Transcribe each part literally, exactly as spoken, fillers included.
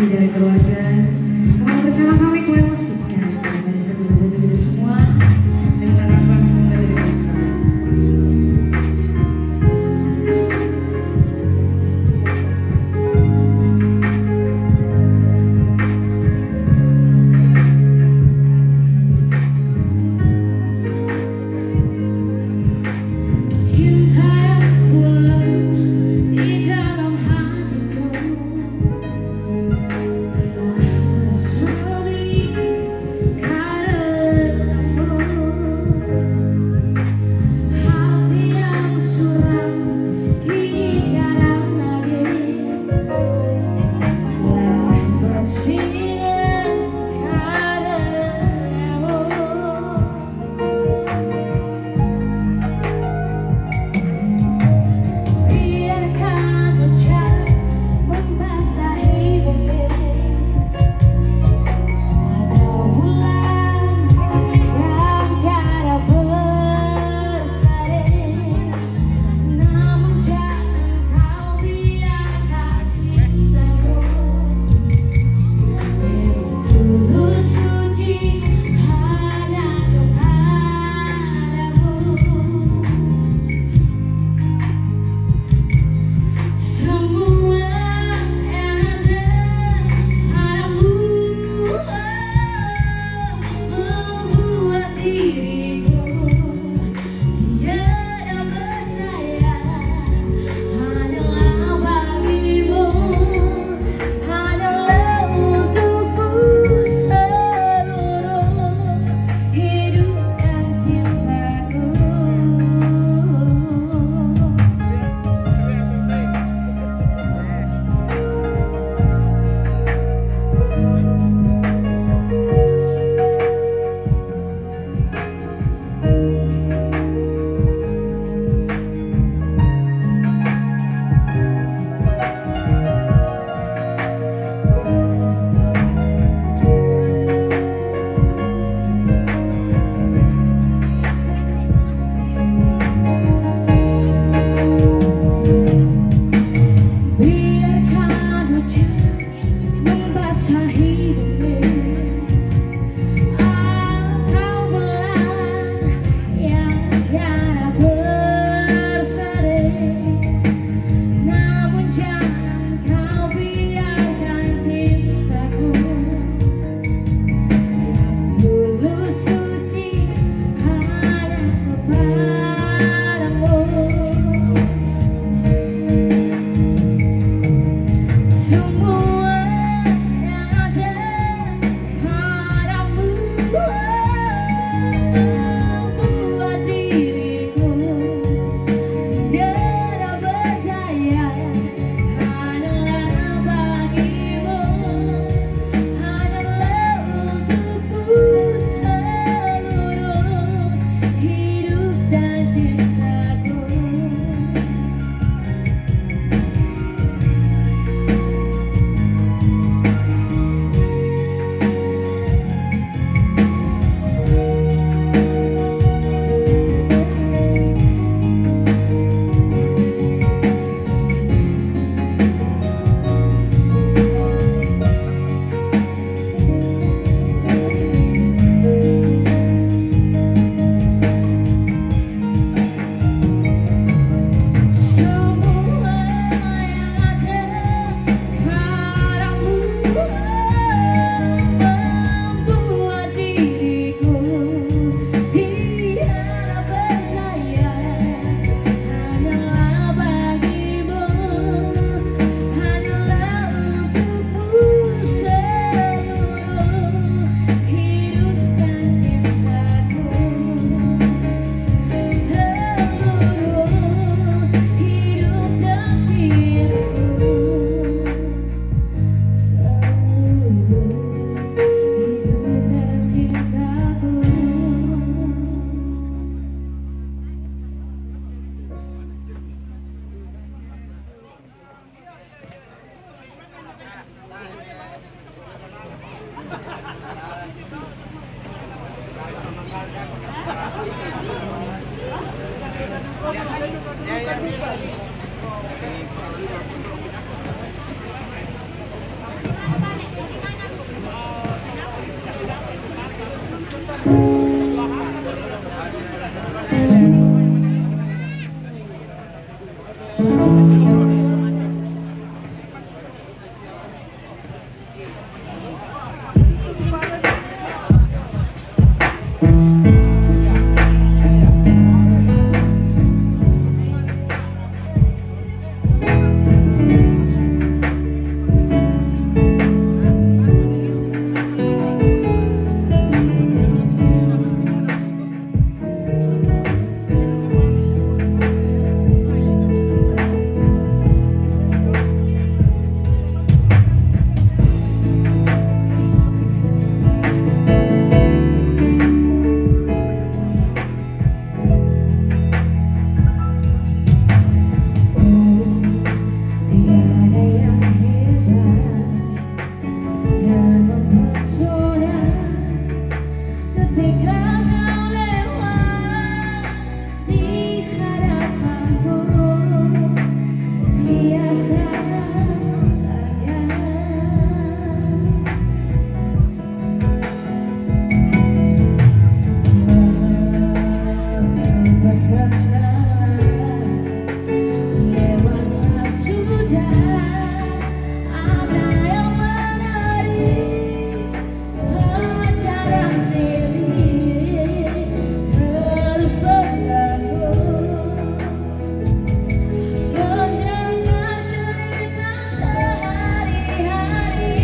Dari keluarga. Selamat bersama kami, keluarga musik. Ya, dari satu grup itu semua. Dengan harapan semoga jadi berkah. Cinta tulus di dalam hatiku. Biarkan hujan membasahi bumi atau bulan yang tiada berseri, namun jangan kau biarkan cintaku yang tulus suci hanya kepadamu. Semua yang ada padamu membuat diriku tiada berdaya, hanyalah bagimu, hanyalah untukmu seluruh hidup dan cintaku. Biarkan hujan membasahi bumi atau bulan yang tiada berseri, namun jangan kau biarkan cintaku yang tulus suci hanya kepadamu. Semua yang ada padamu membuat diriku tiada berdaya, hanyalah bagimu, hanyalah untukmu seluruh hidup dan cintaku. Hanyalah bagimu, hanyalah untukmu seluruh hidup dan cintaku. Seluruh hidup dan cintaku. Seluruh hidup dan cintaku. Tiada yang hebat dan mempesona ketika kau lewat di hadapanku, biasa saja. Lewatlah sudah, ada yang menari, pacaran diri terus berlaku. Mendengar cerita sehari-hari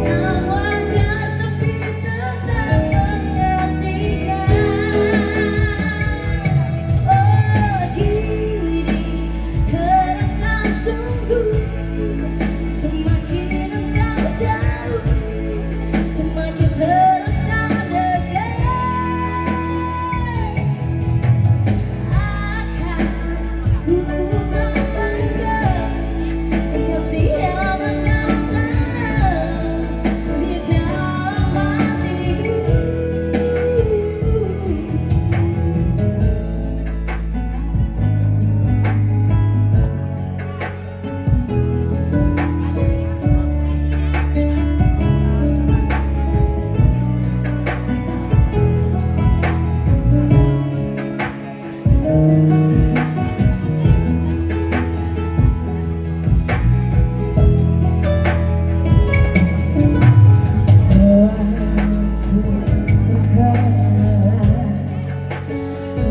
yang wajar tapi tetap mengasihkan. Oh, kini terasa sungguh, semakin engkau jauh, semakin terasa dekat. Akan ku kembangkan kasih yang engkau tanam di dalam hatiku.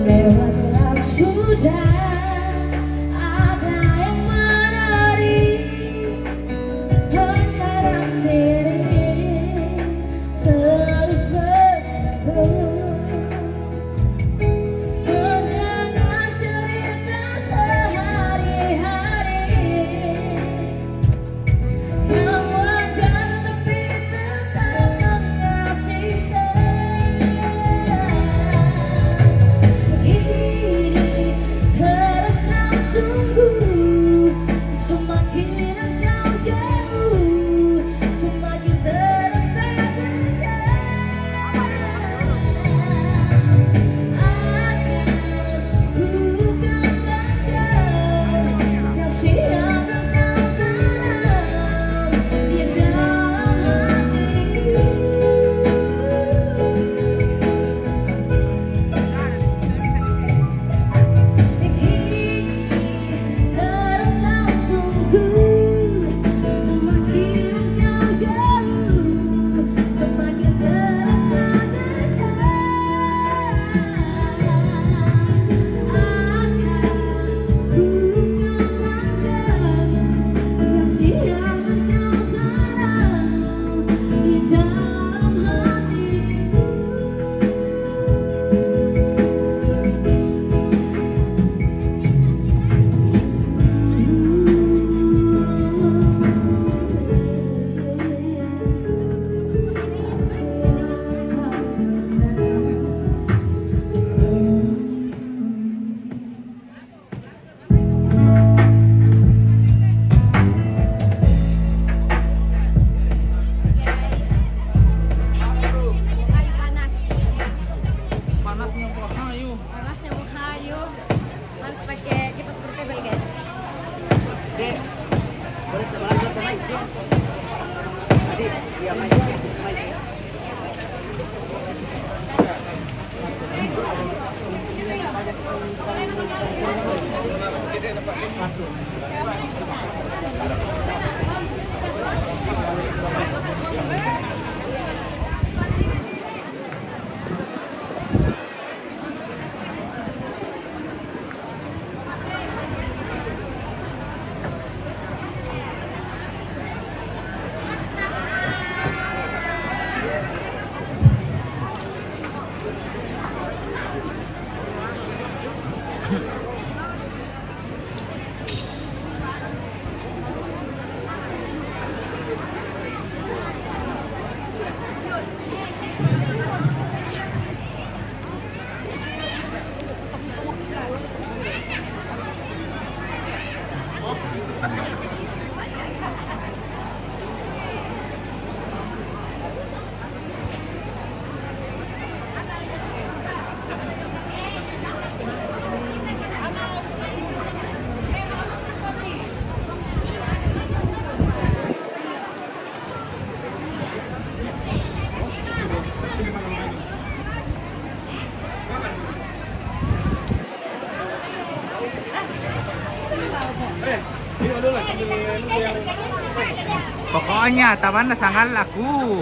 Lewatlah sudah, ada yang menari, pacaran diri terus berlaku. Mendengar cerita sehari-hari yang wajar tapi tetap mengasihkan. Kini terasa sungguh, semakin engkau jauh, semakin terasa dekat. Akan ku kembangkan kasih yang engkau tanam di dalam hatiku. Terasa sungguh, semakin engkau jauh, semakin terasa dekat. Akan ku kembangkan kasih yang engkau tanam di dalam hatiku. Panas. Panas nyamuk hayu. Panas nyamuk hayu. Harus pakai kipas bertebai, guys. Dek, boleh teman kita main, Cek? Tadi dia main, main. Pokoknya, taman sangat laku.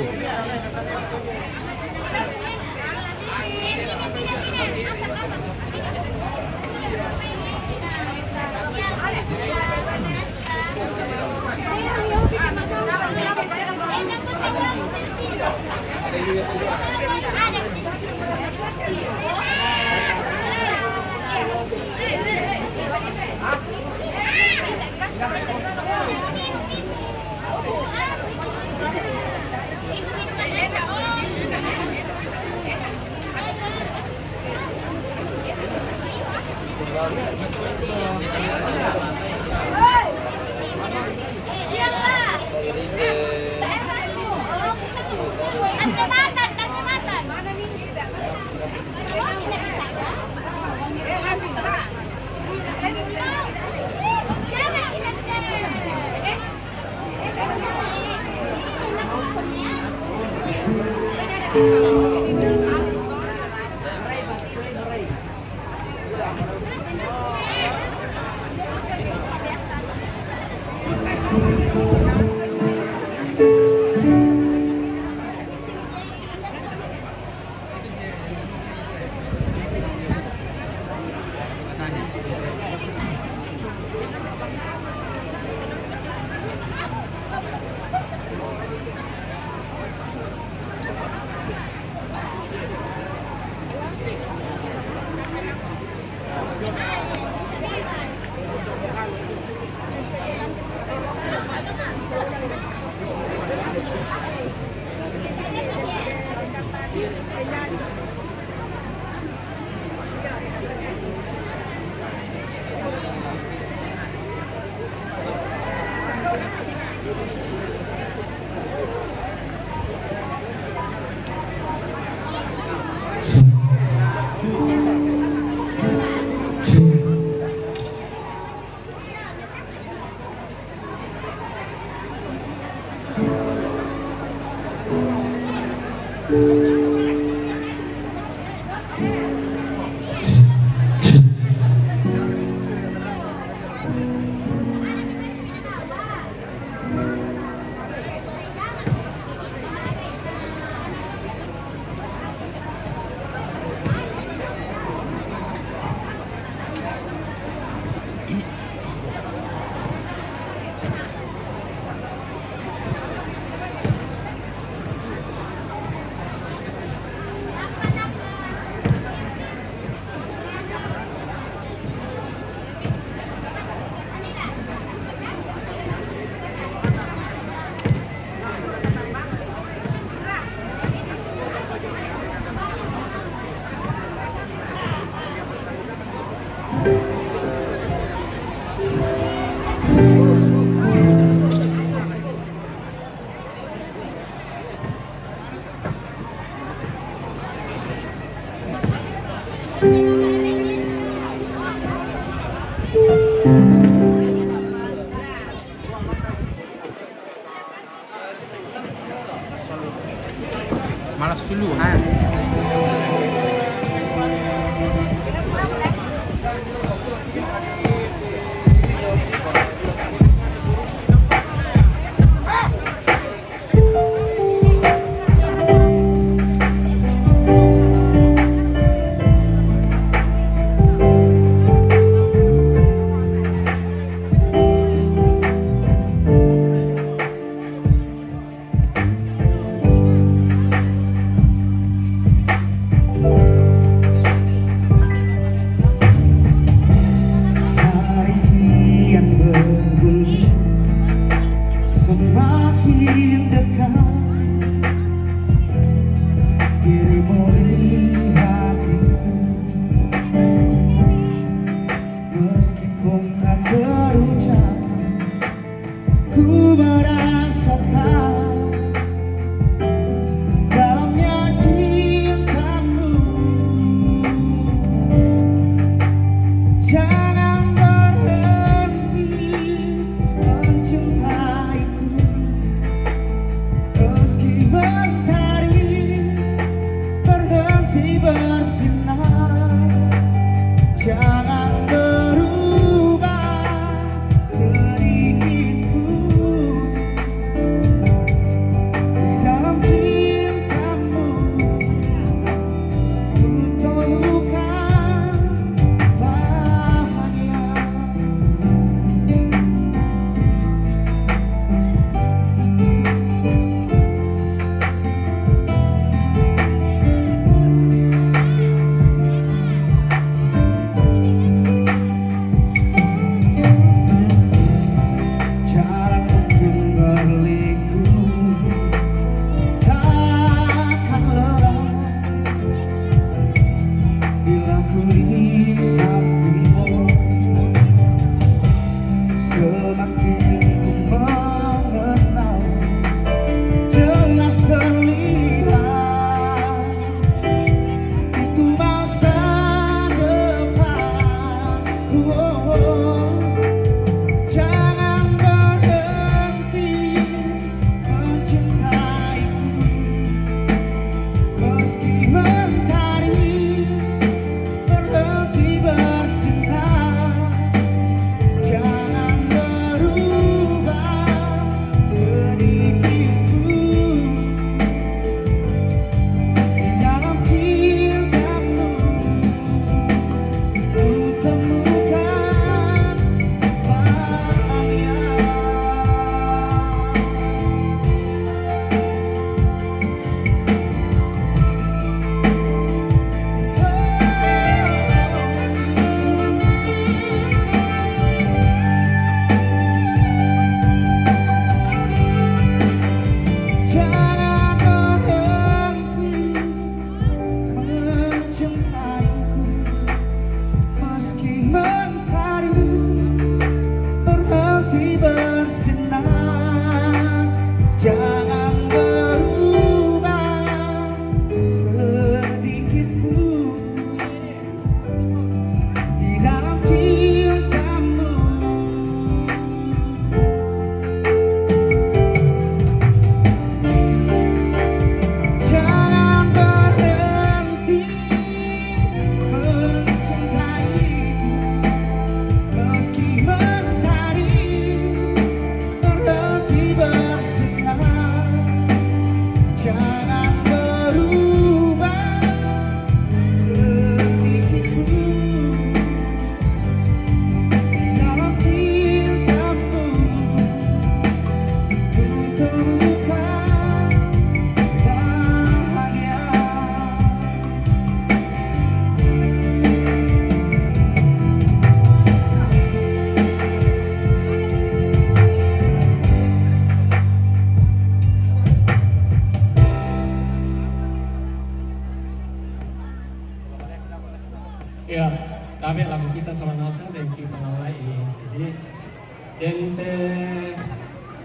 Malas dulu, ha. Salanasa deng ki pangawai i sini. Deng te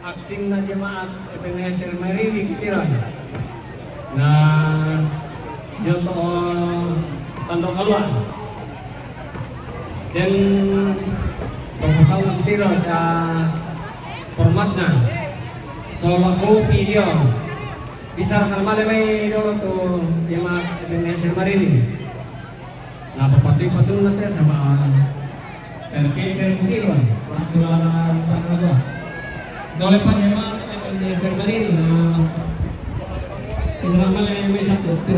aksingna jemaat Ebenezer Mariri ki Tiron. Na dio to tando kalua. Deng proposal ki Tiron sa formatna. Sola kopi dio. Bisa kan male mai dolo tu jemaat Ebenezer Mariri. Na papatui-patui na te sama terkait dengan waktu ala pangkadua. Dole pan memang Ebenezer Mariri na. Indra male mai satu tu.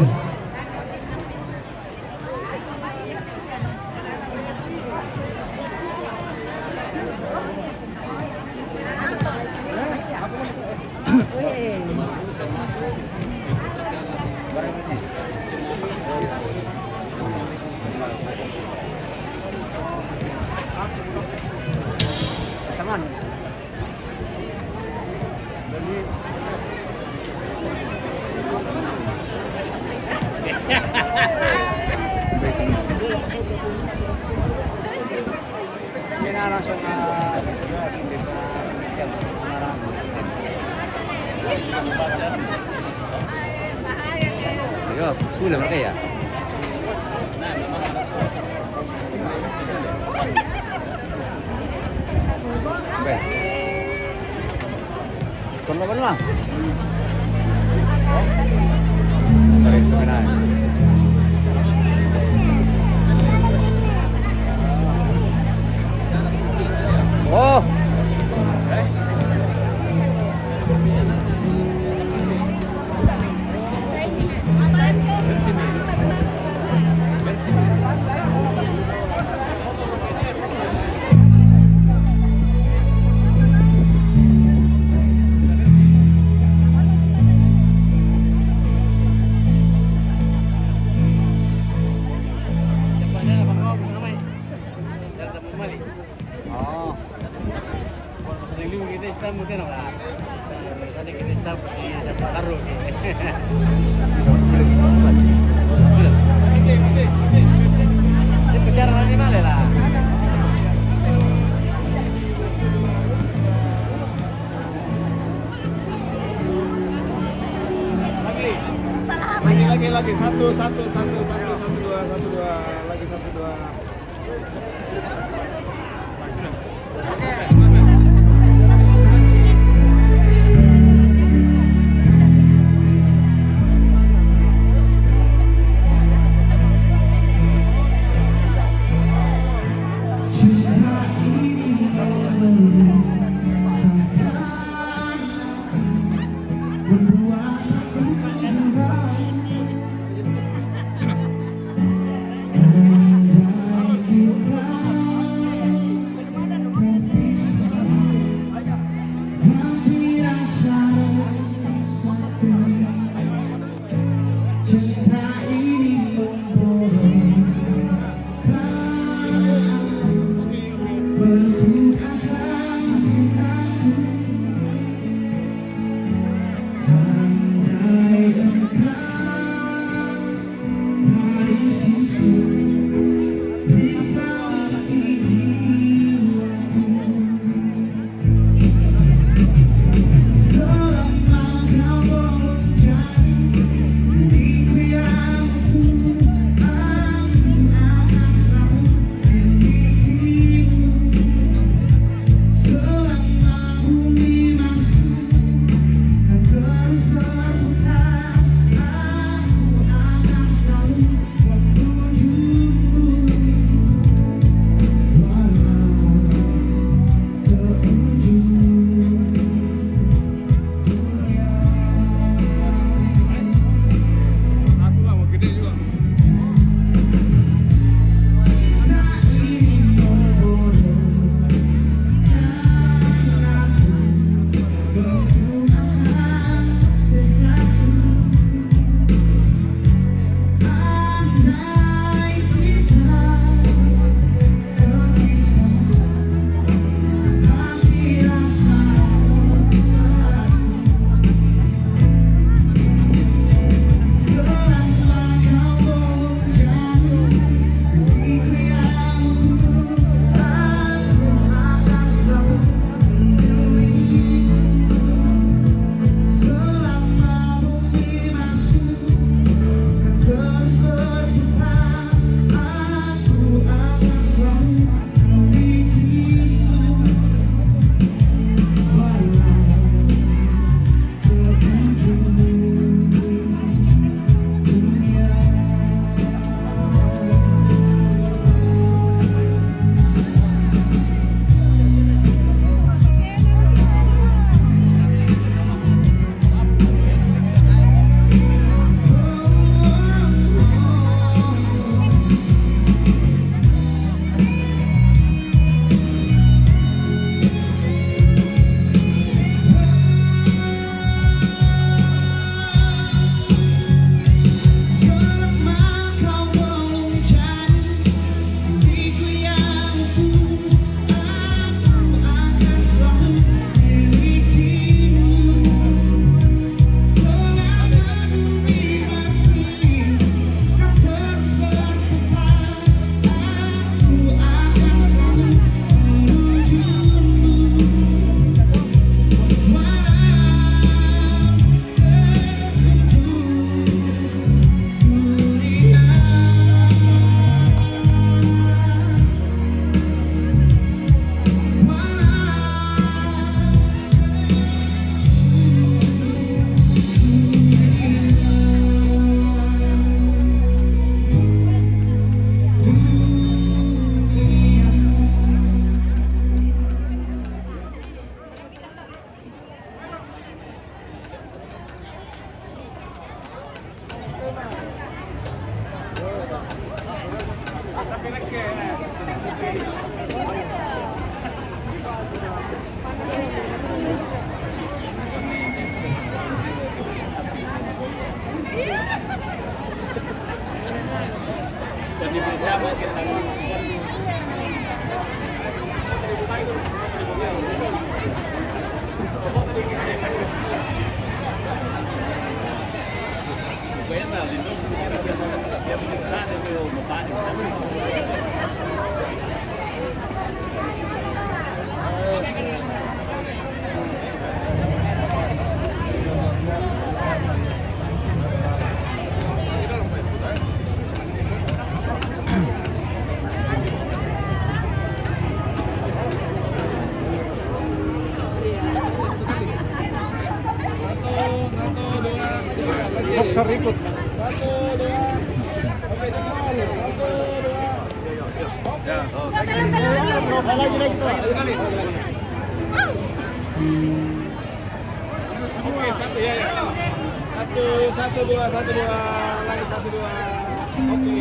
Teman. Iya, sudah mereka ya. Oke. Tunggu apa lah? Tarik ke kanan. Oh. Oh. Sering liu kita stamp, kita no, Kak. Sering kita stamp di siapa taruh, oke. Ini bicara animal lah. Lagi. Lagi, lagi, lagi. Satu, satu, satu, satu, satu, dua, satu, dua. Lagi satu, dua. Cinta ini membuat aku gundah. Andai kita terpisah, mati rasa sakit. Cinta ini membohongkan aku, bentuk akan cintaku. Boxer ikut. Lagi, lagi, lagi. Oke, satu ya, ya. Satu, satu, dua, satu, dua. Lagi satu, dua. Oke.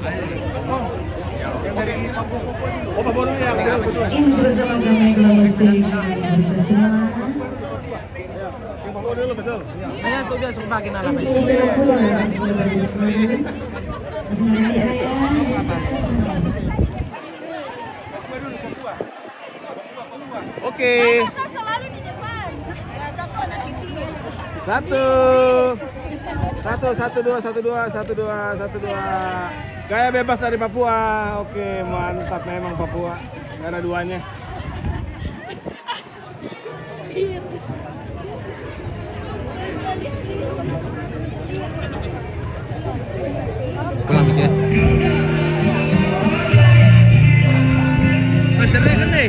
Ini bersama kami kelompok seni nasional. Oke. Satu. Satu, satu, dua, satu, dua, satu, dua, satu, dua. Gaya bebas dari Papua. Oke, mantap memang Papua. Karena duanya. Pulang gitu ya. Mas, seru kan deh?